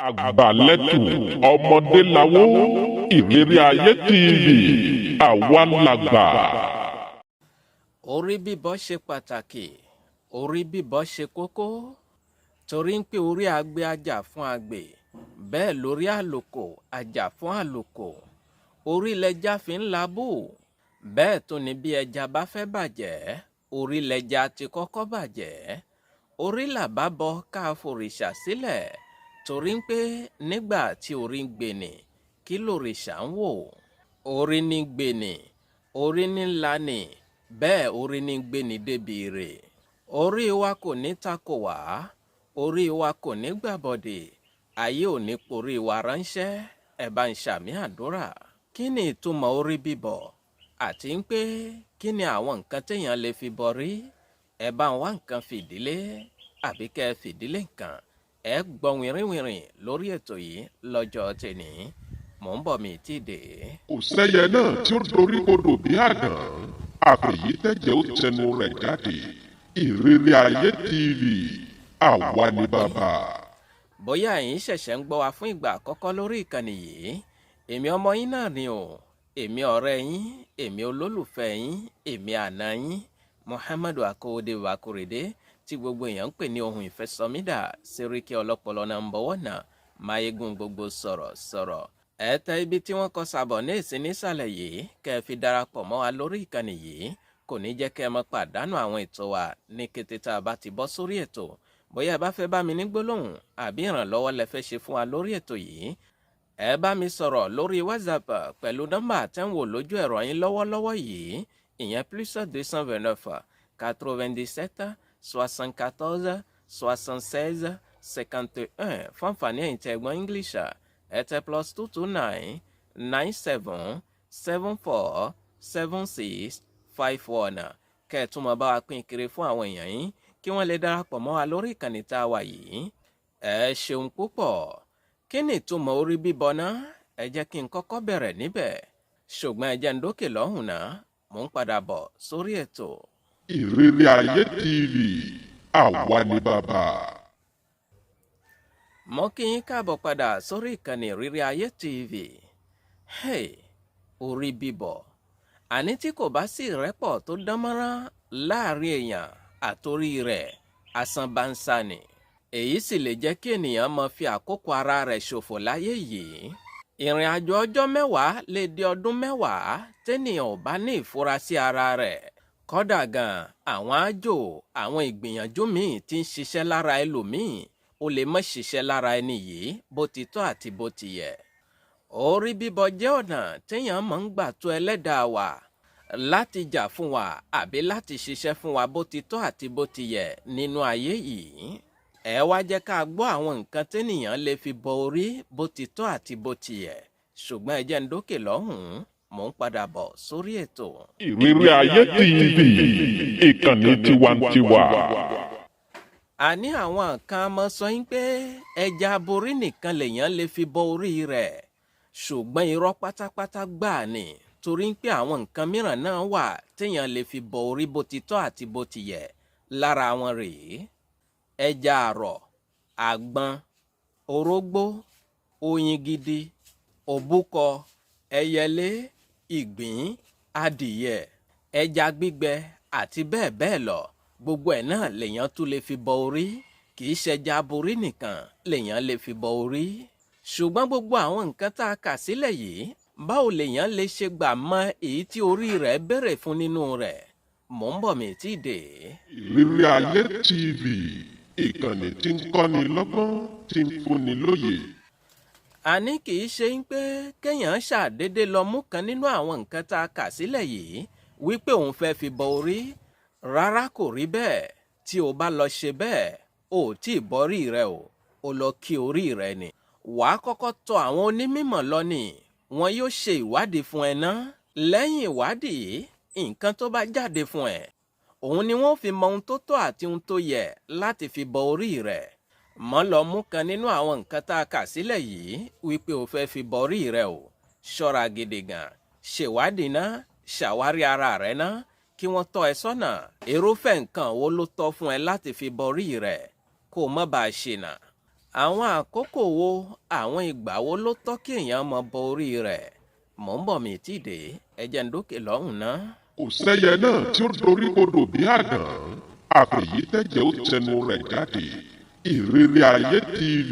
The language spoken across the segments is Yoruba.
Àgbàlẹ́tù ọmọdé lawó. Ìrírí Ayé TV, àwa làgbà. Orí bíbọ́ ṣe pàtàkì, orí bíbọ́ ṣe kókó, torí ń pé orí agbe ajá fún agbe, bẹ́ẹ̀ lórí àlòkò ajá fún àlòkò. Orí lẹja fi ń labú, bẹ́ẹ̀ tó ní bí ẹja bá fẹ́ bàjẹ́, orí lẹja ti kọ́kọ́ bàjẹ́. Orí làbá bọ ká forìṣà sílẹ̀, torí ń pé nígbà tí orí ń gbéni, kí lòrìṣà ń wò? Orí ní gbéni, orí ní lani, bẹ́ẹ̀ orí ní gbéni débi rè. Orí wa kò ní takò wá, orí wa kò ní gbàbọ̀dè, ayé ò ní porí wa ránṣẹ́. Ẹ bá ń ṣàmì àdúrà. Kí ni ìtumọ̀ orí bíbọ̀? Àti ń pé kí ni àwọn nǹkan téèyàn lè fi bọrí? Ẹ bá ń wá nǹkan fìdílé àbí kẹ́ ẹ fìdílé nǹkan. Ẹ gbọ́ wìrìwìrì lórí ètò yìí lọ́jọ́ tèní. Mò ń bọ̀, mi tí dé. Kò sẹ́yẹ náà tí ó dorí kodò bí àdán, àfẹ̀yí tẹ̀jẹ̀ ó tẹnu rẹ̀ jáde. Ìrírí Ayé TV, àwa ni bàbá. Bóyá ẹ̀yin ṣẹ̀ṣẹ̀ ń gbọ́ wa fún ìgbà àkọ́kọ́ lórí ìkànnì yìí, èmi ọmọ yín náà ni o, èmi ọ̀rẹ́ yín, èmi olólùfẹ́ yín, èmi àná yín, Muhammadu Akowode Bakurede, tí gbogbo èèyàn ń pè ní ohun ìfẹsọmídà Sẹ́ríkì ọlọ́pọlọ náà ń bọ̀wọ̀ náà máyégún gbogbo sọ̀rọ̀ sọ̀rọ̀. Ẹ tẹ ibi tí wọ́n kọ sàbọ̀ ní ìsín nísàlẹ̀ yìí kẹ́ ẹ fi darapọ̀ mọ́ wa lórí ìkànnì yìí. Kò ní jẹ́ kẹ́ ẹ mọ́ pàdánù àwọn ètò wa ní kété tá a bá ti bọ́ sórí ètò. Bóyá ẹ bá fẹ́ bá mi ní gbólóhùn àbí ìrànlọ́wọ́ lẹ fẹ́ ṣe fún wa lórí ètò yìí, ẹ bá mi sọ̀rọ̀ lórí WhatsApp pẹ̀lú nọ́mbà tẹ́ ń wò lójú ẹ̀rọ yín lọ́wọ́lọ́wọ́ yìí, ìyẹn +229 97 74 76 51. Fún àǹfààní ẹ̀yin tẹ́ gbọ́ English, ẹ tẹ +229 97 74 76 51. Kẹ́ ẹ tún mọ bá wa pín kiri fún àwọn èèyàn yín kí wọ́n lè darapọ̀ mọ́ wa lórí ìkànnì tá a wà yìí. Ẹ ṣeun púpọ̀. Kí ni ìtumọ̀ orí bíbọ náà? Ẹ jẹ́ kí n kọ́kọ́ bẹ̀rẹ̀ níbẹ̀, ṣùgbọ́n ẹ jẹ́ ń dókè lọ́hùn náà, mò ń padà bọ̀ sórí ètò. Ìrírí Ayé TV, àwa ni bàbá. Mo kí yín káàbọ̀ padà sórí ìkànnì Ìrírí Ayé TV. Hey, orí bíbọ̀, àní tí kò bá sí ìrẹ́pọ̀ tó dán mọ́rán láàrin èèyàn àtorí rẹ̀, asán bá ń sá ni. Èyí sì lè jẹ́ kí ènìyàn máa fi àkókò ara rẹ̀ ṣòfò láyé yìí. Ìrìn àjò ọjọ́ 10 lè di ọdún 10 tẹ́nìyàn ò bá ní ìfurasí ara rẹ̀. Kódà gan, àwọn àjò, àwọn ìgbìyànjú míì tí ń ṣiṣẹ́ lára ẹlòmíì ó lè má ṣiṣẹ́ lára ẹni yìí bó ti tọ́ àti bó ti yẹ. Orí bíbọ jẹ́ ọ̀nà téèyàn máa ń gbà tó ẹlẹ́dàá wa láti jà fún wa àbí láti ṣiṣẹ́ fún wa bó ti tọ́ àti bó ti yẹ nínú ayé yìí. Ẹ wá jẹ́ ká gbọ́ àwọn nǹkan téèyàn lè fi bọ orí bó ti tọ́ àti bó ti yẹ, ṣùgbọ́n ẹ jẹ́ ń dókè lọ́hùn-ún, mò ń padà bọ̀ sórí ètò. Ìrírí Ayé TV, ìkànnì tiwantiwa. Àní àwọn kan mọ sọ yín pé ẹja aborí nìkan lèèyàn lè fi bọ orí rẹ̀, ṣùgbọ́n irọ́ pátápátá gbáà ni, torí pé àwọn nǹkan mìíràn náà wà téèyàn lè fi bọ orí bó ti tọ́ àti bó ti yẹ. Lára wọn rèé: ẹja àrọ̀, àgbọn, orógbó, oyin gidi, òbúkọ, ẹyẹlé, ìgbín, adìyẹ, ẹja gbígbẹ àti bẹ́ẹ̀ bẹ́ẹ̀ lọ. Gbogbo ẹ̀ náà lèèyàn tún lè fi bọ orí. Kì í ṣẹja aborí nìkan lèèyàn lè fi bọ orí. Ṣùgbọ́n gbogbo àwọn nǹkan tá a kà sílẹ̀ yìí, báwo lèèyàn lè ṣe gbà mọ èyí tí orí rẹ̀ béèrè fún nínú rẹ̀? Mò ń bọ̀, mi tí ì dé. Ìrírí Ayé TV, ìkànnì tí ń kọ́ni lọ́gbọ́n, tí ń fúnni lóye. Àní kì í ṣe pé kéèyàn ṣàdédé lọ mú kan nínú àwọn nǹkan tá a kà sílẹ̀ yìí wípé òun fẹ́ fi bọ orí. Rárá, kò rí bẹ́ẹ̀. Tí o bá lọ ṣe bẹ́ẹ̀, o ò tí ì bọ́rí rẹ o, o lọ kí orí rẹ ni. Wàá kọ́kọ́ tọ̀ àwọn onímọ̀ lọ ni, wọn yóò ṣe ìwádìí fún ẹ ná. Lẹ́yìn ìwádìí, nǹkan tó bá jáde fún ẹ, òun ni wọ́n fi mọ ohun tó tọ́ àti ohun tó yẹ láti fi bọ orí rẹ̀. Mọ́ lọ mú kan nínú àwọn nǹkan tá a kà sílẹ̀ yìí wípé o fẹ́ fi bọ orí rẹ o. Ṣọ́ra gidi gan, ṣèwádìí ná, ṣàwárí ara rẹ ná, kí wọ́n tọ́ ẹ sọ́nà irúfẹ́ nǹkan wo ló tọ́ fún ẹ láti fi bọ orí rẹ, kó o má bàa ṣìnà. Àwọn àkókò wo, àwọn ìgbà wo ló tọ́ kí èèyàn mọ bọ orí rẹ̀? Mò ń bọ̀, mi tí dé, ẹ jẹ́ n dókè lọ́hùn ná. Kò sẹ́yẹ náà tí ó dorí kodò bí àdán, àfẹ̀yí tẹ̀jẹ̀ ó tẹnu rẹ̀ jáde. Ìrírí Ayé TV.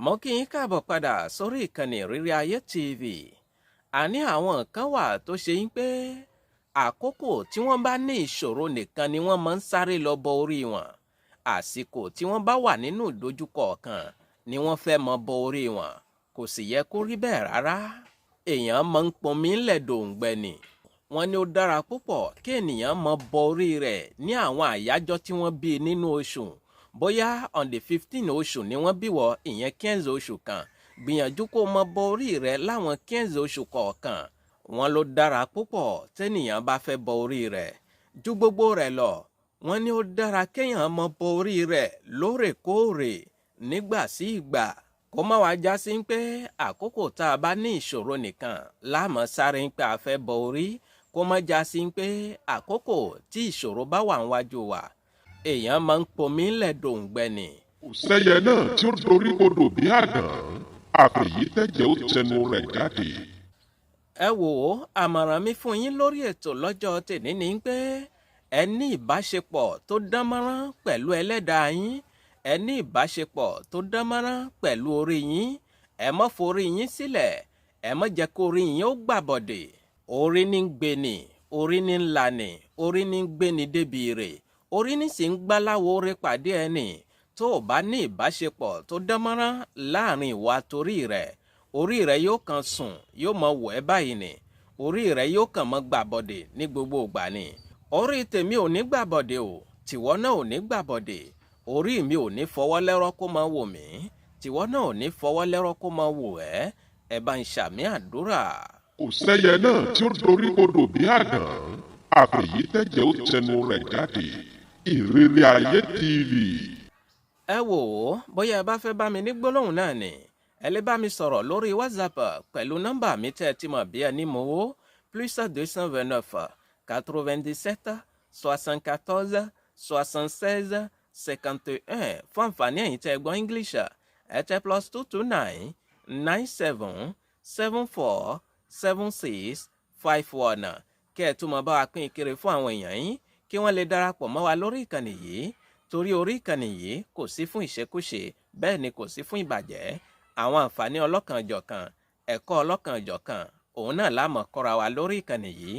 Mo kí yín káàbọ̀ padà sórí ìkànnì Ìrírí Ayé TV. Àní àwọn kan wà tó ṣe yín pé àkókò tí wọ́n bá ní ìṣòro nìkan ni wọ́n máa ń sáré lọ bọ orí wọn. Àsìkò tí wọ́n bá wà nínú ìdojúkọ kan ni wọ́n fẹ́ mọ bọ orí wọn. Kò sì yẹ kó rí bẹ́ẹ̀ rárá. Èèyàn máa ń pọnmi ńlẹ̀ dòǹgbẹ ni. Wọ́n ní ó dára púpọ̀ kí ènìyàn mọ bọ orí rẹ̀ ní àwọn àyájọ́ tí wọ́n bí nínú oṣù. Bóyá on the 15 oṣù ni wọ́n bí wọ, ìyẹn 15 oṣù kan, gbìyànjú kó mọ bọ orí rẹ̀ láwọn 15 oṣù kọ̀ọ̀kan. Wọ́n ló dára púpọ̀ tẹ́nìyàn bá fẹ́ bọ orí rẹ̀. Ju gbogbo rẹ̀ lọ, wọ́n ní ó dára kéèyàn mọ bọ orí rẹ̀ lóòrèkóòrè, nígbà sí ìgbà, kó má wàá já sí pé àkókò tá a bá ní ìṣòro nìkan láàmú sáré ń pé a fẹ́ bọ orí, kó má já sí pé àkókò tí ìṣòro bá wà níwájú wa, èèyàn máa ń pomi ńlẹ̀ dòǹgbẹ ni. Kò sẹ́yẹ náà tí ó dorí kodò bí àdán, àfẹ̀yí tẹ̀jẹ̀ ó tẹnu rẹ̀ jáde. Ẹ wò ó, àmọ̀ràn mi fún yín lórí ètò lọ́jọ́ tèmi ni pé ẹ ní ìbáṣepọ̀ tó dán mọ́rán pẹ̀lú ẹlẹ́dàá yín, ẹ ní ìbáṣepọ̀ tó dán mọ́rán pẹ̀lú orí yín. Ẹ má forí yín sílẹ̀, ẹ má jẹ́ kó orí yín ó gbàbọ̀dè. Orí ní ń gbéni, orí ní ń lani, orí ní ń gbéni débi ire, orí ní sì ń gbáláwo orí pàdé ẹni. Tó o bá ní ìbáṣepọ̀ tó dán mọ́rán láàrin ìwà torí rẹ̀, orí rẹ̀ yóò kàn sùn, yóò mọ wọ̀ ẹ́ báyìí ni. Orí rẹ̀ yóò kàn mọ́ gbàbọ̀dè ní gbogbo ìgbà ni. Orí tèmi ò ní gbàbọ̀dè o, tìwọ náà ò ní gbàbọ̀dè. Orí mi ò ní fọwọ́ lẹ́rọ́ kó máa wò mí, tìwọ náà ò ní fọwọ́ lẹ́rọ́ kó máa wò ẹ́. Ẹ bá ń ṣàmì àdúrà. Kò sẹ́yẹ náà tí ó dorí kodò bí àdán, àfẹ̀yí tẹ̀jẹ̀ ó tẹnu rẹ̀ jáde. Ìrírí Ayé TV. Ẹ wò ó, bóyá ẹ bá fẹ́ bá mi ní gbólóhùn náà ni, ẹ lè bá mi sọ̀rọ̀ lórí WhatsApp pẹ̀lú nọ́mbà mi tẹ́ ẹ ti mọ̀ bí ẹni mowó, +229 97 74 76 51. Fún àǹfààní ẹ̀yin tẹ́ ẹ gbọ́ English, ẹ tẹ +229 97 74 76 51, kí ẹ tún mọ bá wa pín kiri fún àwọn èèyàn yín kí wọ́n lè darapọ̀ mọ́ wa lórí ìkànnì yìí, torí orí ìkànnì yìí kò sí fún ìṣekúṣe, bẹ́ẹ̀ ni kò sí fún ìbàjẹ́. Àwọn àǹfààní ọlọ́kanòjọ̀kan, ẹ̀kọ́ ọlọ́kanòjọ̀kan, òun náà la máa kọ́ra wa lórí ìkànnì yìí,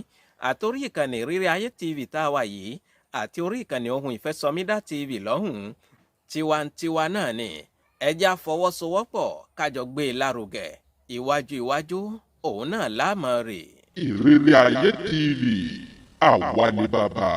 àtòrí ìkànnì Ìrírí Ayé TV tá a wà yìí, àti orí ìkànnì Ohun Ìfẹ́sọmídà TV lọ́hùn-ún. Tiwantiwa náà ni ẹ jẹ́ á fọwọ́sowọ́pọ̀ kájọ gbé e lárugẹ. Iwájú iwájú òun náà la máa rè. Ìrírí Ayé TV, àwa ni bàbá.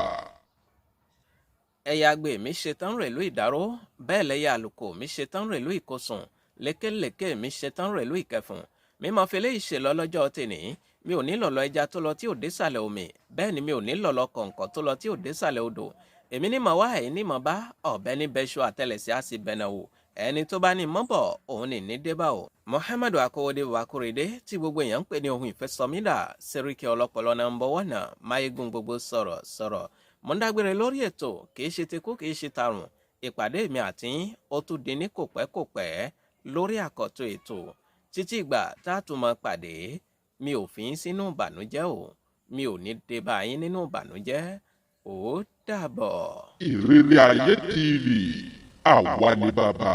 Ẹ̀yà àgbè mi ṣetán rèlú ìdáró, bẹ́ẹ̀ lẹ́yà àlùkò mi ṣetán rèlú ìkosùn, lékelèké mi ṣetán rèlú ìkẹfùn. Mímọ fẹlẹ́ ìṣèlọ lọ́jọ́ tèní. Mi ò ní lọ̀lọ́ ẹja tó lọ tí ò dé sàlẹ̀ omi, bẹ́ẹ̀ ni mi ò ní lọ̀lọ́ kọ̀ǹkọ̀ tó lọ tí ò dé sàlẹ̀ odò. Èmi ní mọ̀ wá, ẹ̀yin ní mọ̀ bá, ọ̀bẹ ní bẹ́ṣọ àtẹlẹsẹ̀ á sì bẹ̀nà wò. Ẹni tó bá ní mọ́bọ̀ òun ní ní débà o. Muhammadu Akowode Bakurede tí gbogbo èèyàn ń pè ní Ohun Ìfẹ́sọmídà, Sẹ́ríkì ọlọ́pọlọ nọ́mbà 1, máyégún gbogbo sọ̀rọ̀ sọ̀rọ̀. Mo ń dágbére lórí ètò, kìí ṣe tikú kìí ṣe tarùn. Ìpàdé mi àti yín ó tún di ní kòpẹ́kòpẹ́ lórí àkọ́tún ètò. Títí ìgbà tá a tún máa pàdé, mi ò fi yín sínú ìbànújẹ́ o, mi ò ní dé bá yín nínú ìbànújẹ́. Ó dàbọ̀. Ìrírí Ayé TV, àwa ni bàbá.